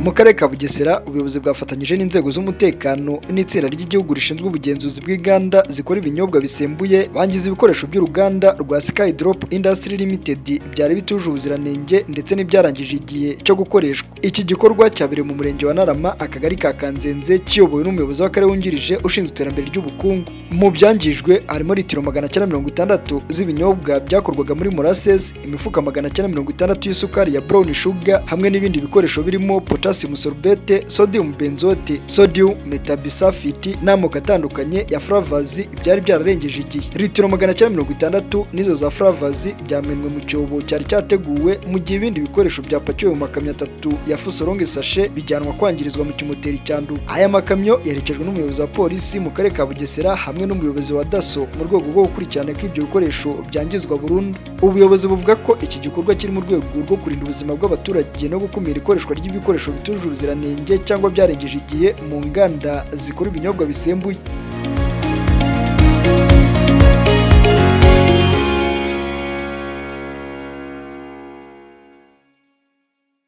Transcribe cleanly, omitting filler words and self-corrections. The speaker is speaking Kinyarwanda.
Mu Karere ka Bugesera, ubuyobozi bwafatanyije n'inzego z'umutekano n'itsinda ry'igihugu rishinzwe ubugenzuzi bw'inganda zikora ibinyobwa bisembuye, bangiza ibikoresho by'uruganda rwa Sky Drop Industry Limited byari bitujuje ubuziranenge ndetse n'ibyarangije igihe cyo gukoreshwa. Iki gikorwa cyabereye mu Murenge wa Ntarama, Akagari ka Kanzenze, kiyobowe n'umuyobozi w'akarere wungirije ushinzwe iterambere ry'ubukungu. Mu byangijwe harimo litiro 960 z'ibinyobwa byakorwaga muri molasses, imifuka 960 y'isukari ya brown sugar, hamwe n'ibindi bikoresho birimo potassium sorbate, sodium benzoate, sodium metabisulfite n'amoko atandukanye ya flavors byari byararengeje igihe. Litiro 960 n'izo za flavors byamenwe mu cyobo cyari cyateguwe, mu gihe ibindi bikoresho byapakiwe mu makamyo atatu ya Fuso longue sachet bijyanwa kwangirizwa mu kimoteri cya Nduba. Aya makamyo yerekejwe n'umuyobozi wa polisi mu Karere ka Bugesera hamwe n'umuyobozi wa DASSO mu rwego rwo gukurikirana ko ibyo bikoresho byangizwa burundu. Ubuyobozi buvuga ko iki gikorwa kiri mu rwego rwo kurinda ubuzima bw'abaturage no gukumira ikoreshwa ry'ibikoresho bitujuje ubuziranenge cyangwa byarengeje igihe mu nganda zikora ibinyobwa bisembuye.